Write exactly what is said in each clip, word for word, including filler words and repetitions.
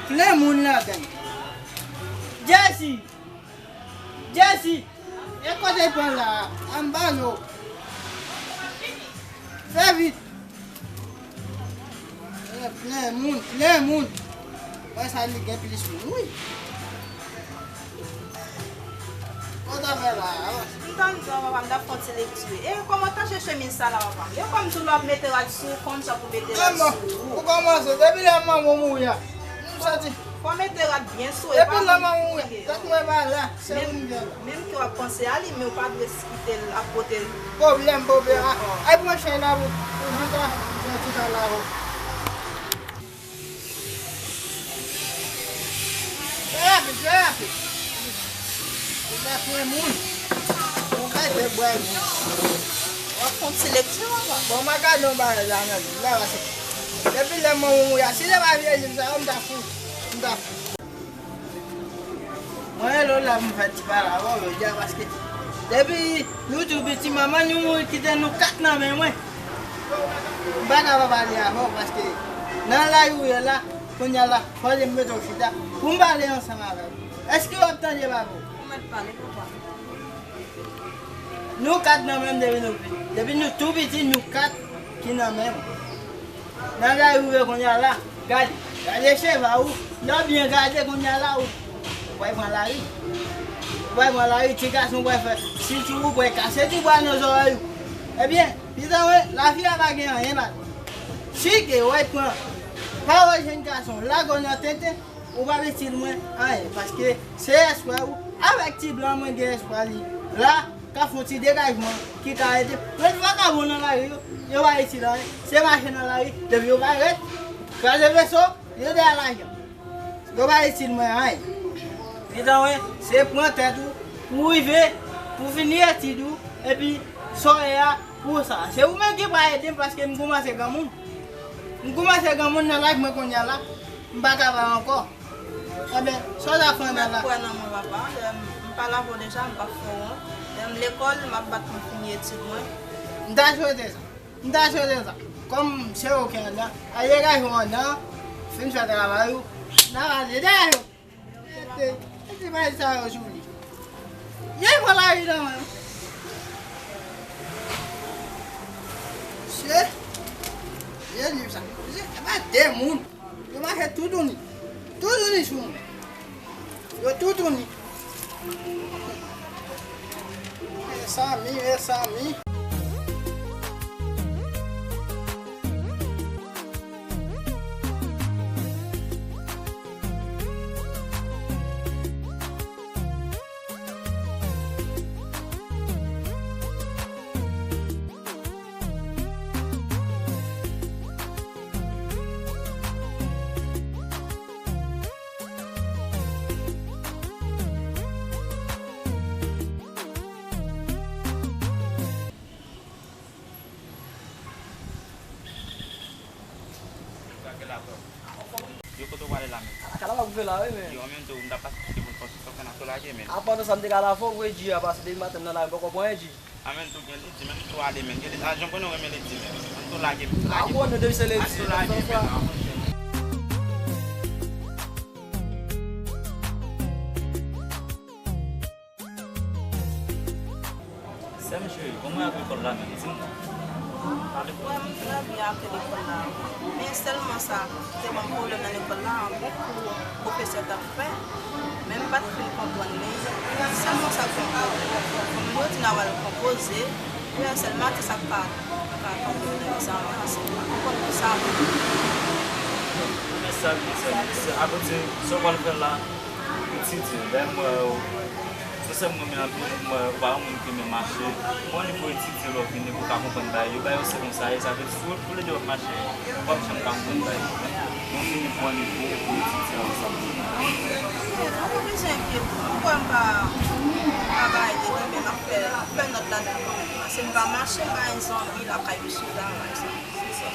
Plen moun ladan. Jesse! Jesse! E kote pran la? Anba yo. Fè vit. E plen moun, plen moun. Wè sa li gen plis moun, wi. Kòman w ta fè la? M tann sa, papa, m t ap fè yon ti lekti. E kòman w t achte chemiz sa la, papa? E kòm tou lè w ap mete rad sou ou, konn sa pou mete rad sou ou. Ou kòmanse, depi lè manman w mouri a, m santi. Fò w mete rad byen sou, e pa moun pou ye. Depi lè manman w mouri a, tank mwen pa la, se ou m gen la. Menm ke w ap panse a li, men w pa dwe kite l ap pote pwoblèm, pwoblèm. Ay, pran chen la pou, pou chita, pou chita la, ho. Trè rapid, trè rapid. Ou pa fè moun. Ou ka te bwè moun. W ap fè yon ti lekti, papa. Bon, m a gade yon bagay la nan liv la, paske depi lè manman w mouri a, si se pa vye liv sa yo, m ta fou. M ta fou. Mwen rele w la pou m fè ti pale avè w jodi a, paske depi nou tou piti, manman nou mouri kite nou kat nan men mwen. M pa ka pa pale avè w, paske nan lari ou ye la, kounye a la, fò m mete w chita pou m pale ansanm avè w. Èske w ap tande, papa? Ou mèt pale, papa. Nou kat nan men m depi nou piti. Depi nou tou piti, nou kat ki nan men m. Nan lari ou ye kounye a la, gade, gade cheve ou, lè w byen gade kounye a la, ou pral pran lari. Ou pral pran lari, ti gason pral fè, sitou ou pral kase ti bwa nan zòrèy ou. Ebyen, pitit mwen, lavi a pa gen anyen ladan l. Si ke w al pran pawòl jèn gason, lage w nan tenten, ou p ap itil mwen anyen, paske se espwa ou avèk ti blan mwen gen espwa li la, k ap fè yon ti degajman ki ka ede. Lòt vakabon nan lari yo, yo pa itil anyen. Se mache nan lari, depi yo parèt, kraze veso, yo dèyè lajan. Yo pa itil mwen anyen. Pitit mwen, se pran tèt ou, pou w rive, pou w fini etid ou, epi sa w ye a, pou sa. Se ou menm ki pral ede m, paske m kòmanse granmoun. M kòmanse granmoun nan laj mwen kounye a la. M pa kapab ankò. Enben, sa w ta fè nan la? M kwè nan mwen, papa. Lè m, m pale avè w deja, m p ap fè w wont. Lè m lekòl, m ap bat pou m fini etid mwen. M ta swete sa. M ta swete sa. Kòm se ou ki anndan, al degaje w anndan, fin fè travay ou, n a pale. Degaje w. Mete, mete bagay sa yo sou li. Ye, pran lari nan men. Mesye, ye liv sa. Mesye, se pa de moun. Yo mache toutouni. Toutouni sou mwen. Yo toutouni. Mezanmi, mezanmi. Yo, kote w prale la menm? A, kala w ap rive la, wi, men. Yo, an menm tou, m t ap pase chèche pou n fè yon ti sòfè n ap tou lage, men. Apa nan sa m te ka la fò vre, G a, paske depi maten m nan lari, m poko pran, G. An menm tou, gen lidi, menm tou ale, men. Gen lidi, a, jan konnen w renmen lidi, men. An tou lage, men. Tou lage. A, bon, depi se lidi, an tou lage, men. Sè m cheri, kòman y ap lekòl la menm? Di m non. Frè m, trè byen ak lekòl la. Men sèlman sa ki te ban m pwoblèm nan lekòl la, an bon kou pwofesè t ap fè, men m pa t fin konprann li. Sèlman sa k fè m pwoblèm. Moun yo di n a pral konpoze, men sèlman atis ak pa ka konpoze nan egzamen an, se m pa konprann pou sa. Men sa, men sa, men sa, akote sa w pral fè la, etidye, lè m wè w, se sè m renmen anpil, m wè ou pa yon moun ki renmen mache. Bon nivo etidye lè w vini pou w ka konprann bagay yo. Bagay yo se konsa ye, sa vle di si w toulede w ap mache, w p ap janm ka konprann bagay yo. Bon nivo, bon nivo pou etidye ansanm. Ou pa bezwen enkyete w. M kwè m pa, m pa bay de men m ap fè, m ap fè nòt ladan kanmenm. Paske m pa mache, m pa gen zanmi lakay misye travay sa. Se sa.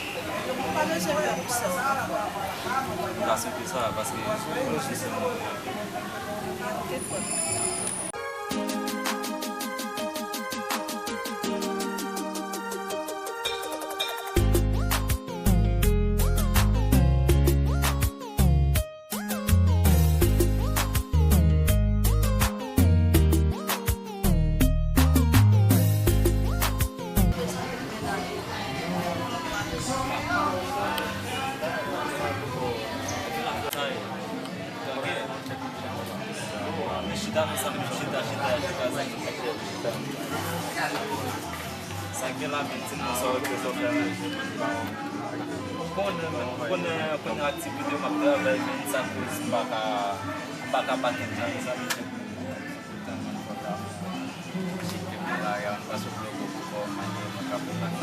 Ou pa bezwen pè pou sè w. M ka swete sa, paske ou konnen se sè m renmen anpil. Sa gen la, men di m non, sa w te fè, men. Ou konnen, men, ou konnen, ou konnen aktivite m ap travay, men sa koz m pa ka, m pa ka pa kenbe la, mezanmi.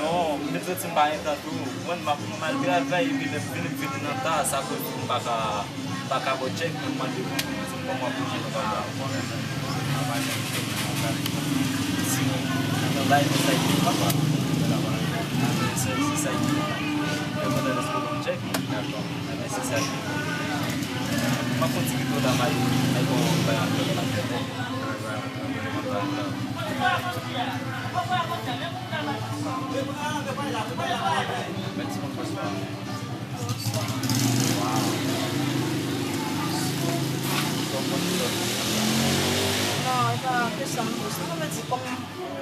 Non, m te santi m pa gen tan tou. Mwen, m ap, m al travay, epi lè m vini, m vini nan ta, sa koz m pa ka, m pa ka ba w tchèk, men m mande pou m di m kòman pou jere bagay la. Si, nan bay, men sa ki papa. Se, se sa ki papa. Mwen kontan lè se pou m tchèk. Dakò. Mèsi, sa. M ap kontinye tou la, may, may bon, bay apèl la, fè bon. Mèsi, bon, fòs pa. Waw. Non, e pa kesyon m poze. Sa vle di, kòm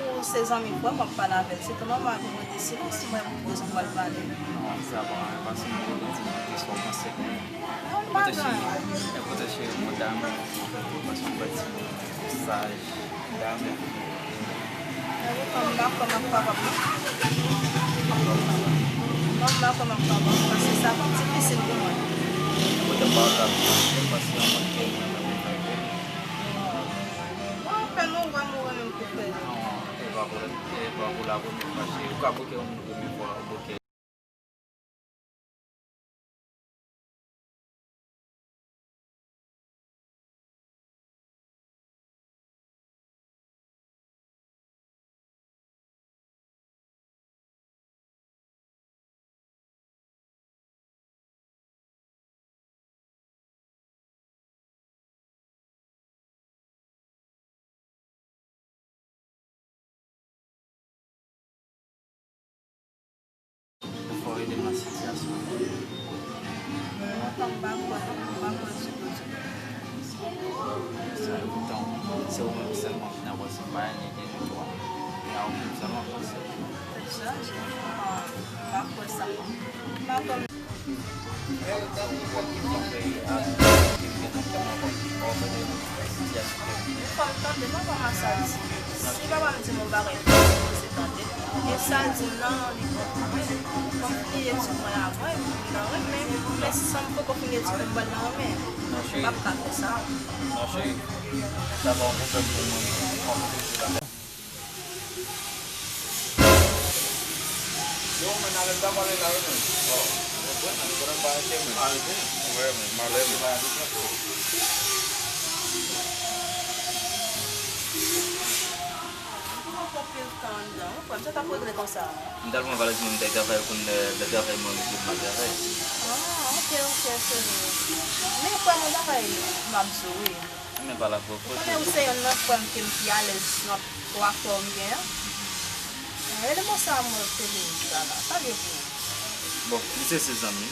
ou se zanmi frè m, w ap pale avè l. Se tou nòmal pou m rete silans, si mwen pou poze m pral pale. Non, sa pa, e pa sou mwen, mwen di, mwen di sa w panse de mwen. Non, m pa gen anyen. Enpòtan cheri, enpòtan cheri, mwen damou, anfen, paske w pa ti, w saj, damou. E poutan, m pa kwè m ap kapab, non. Non, m pa kwè m ap kapab, paske sa p ap difisil pou mwen. Enpòtan pa w la, paske w konn ke mwen menm mwen fè. Non, fè nou wè m ou renmen m pou fè. Non, e pa pou, e pa pou la premye fwa, cheri. Ou ka bouke yon moun premye fwa, ou bouke. Fò w ede m nan sitiyasyon an. Mwen pa, m pa kwè, m pa kwè ditou, ditou. Sa, poutan, se ou menm sèlman ki nan pwòs, se pa ede nou twa. E a ou menm sèlman panse. Tèt chaje, m pa, m pa kwè sa. M pa kwè. Fò m tande, non, kòman sa di? Si papa m di m yon bagay, fò m sipoze tande. E sa l di m nan, li bon pou mwen. Fò m fini etid mwen avan, epi m nan renmen. Men san m poko fini etid mwen, m pral nan renmen. M p ap ka fè sa. Non, cheri. Sa pa yon pwoblèm pou mwen. Yo, men, ale, m ta pale la, wi, men. Bon, mwen konprann, mwen konprann, m pa rete, men. Wi, men, m ale, men. Ou pran anpil tan anndan, wi, frè m, sa t ap regle konsa. M t al pran valiz mwen, m t al travay, konn lè, lè travay mwen rive, m al travay. Ah, ok, ok, cheri. Men, frè m, yon bagay m ap di w, wi. Men pa la pou ou konnen ou se yonn nan frè m ke m pi alèz nan twa frè m gen an. Rele mwen sa mwen Félix la la. Sa l ye pou ou? Bon, misye se zanmi m.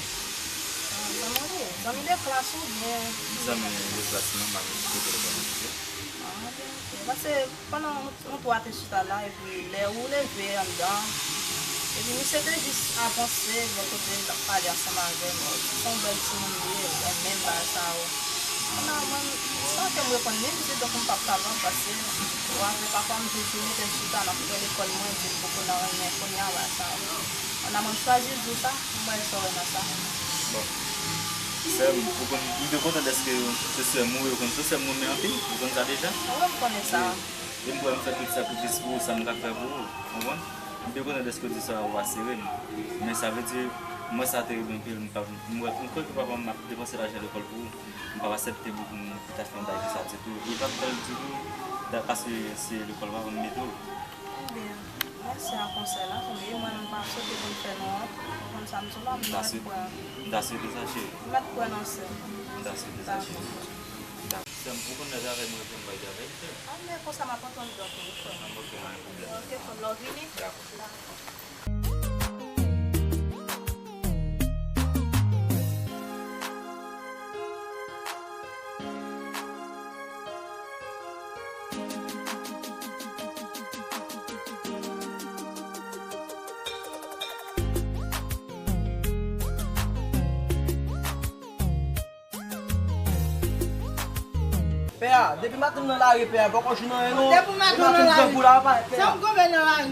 Ah, zanmi w li ye? Zanmi de klas oubyen? Zanmi de klas mwen, m ap esplike l kòman misye. Ah, byen, ok. Paske pandan nou, nou twa te chita la, epi lè ou leve anndan, epi misye te jis avanse bò kote m, t ap pale ansanm avè m. Se yon bèl timoun li ye, li renmen bagay sa yo. Kounye a mwen, san ke m reponn li, li di donk m p ap ka vann paske w ap wè papa m toujou mete l chita nan fè lekòl mwen, di l poko nan renmen kounye a bagay sa yo. Kounye a mwen m chwazi di w sa, m wè sa w wè nan sa. Bon. Sè m, ou konn, m te kontan dèske se sè m ou ye, ou konn se sè m ou renmen anpil, ou konn sa deja? Wi, m konnen sa. E m prè m fè tout sakrifis pou ou, sa m ka fè pou ou, ou konprann? M byen kontan dèske w di sa, ou asire m. Men sa vle di, m wè sa terib anpil, m pa, m wè, m kwè ke papa m ap depanse lajan lekòl pou ou. M p ap aksepte pou, pou m ta fè yon bagay konsa ditou. E p ap bèl ditou, da-, paske se lekòl papa m mete w. Ebyen, mèsi a konsèy la, men mwen, m pa swete pou m fè nou wont. Ou konn sa m di w la, m mèt pran. M ta swete sa, cheri. M mèt pran nan sè. M ta swete sa, cheri. Sè m, ou konn lè travay mwen reponn bay travay, sè. Ah, men konsa m ap antann dòt wi, frè m. Ok, pa gen pwoblèm. Ok, frè m, lè w vini. Dakò. Pè a, depi maten m nan lari, pè a, m poko jwenn anyen non. Depi maten w nan lari. Sa m konn nan lari.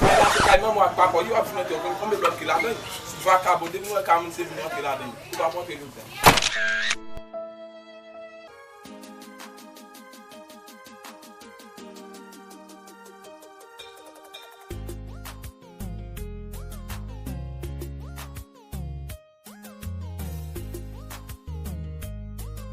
Ou pase kay manman w ak papa w, yo ap vin antre, konn konbyen lòt ki ladan l. Vakabon, depi w wè kay moun se vin antre ladan l. Ou p ap antre jodi a.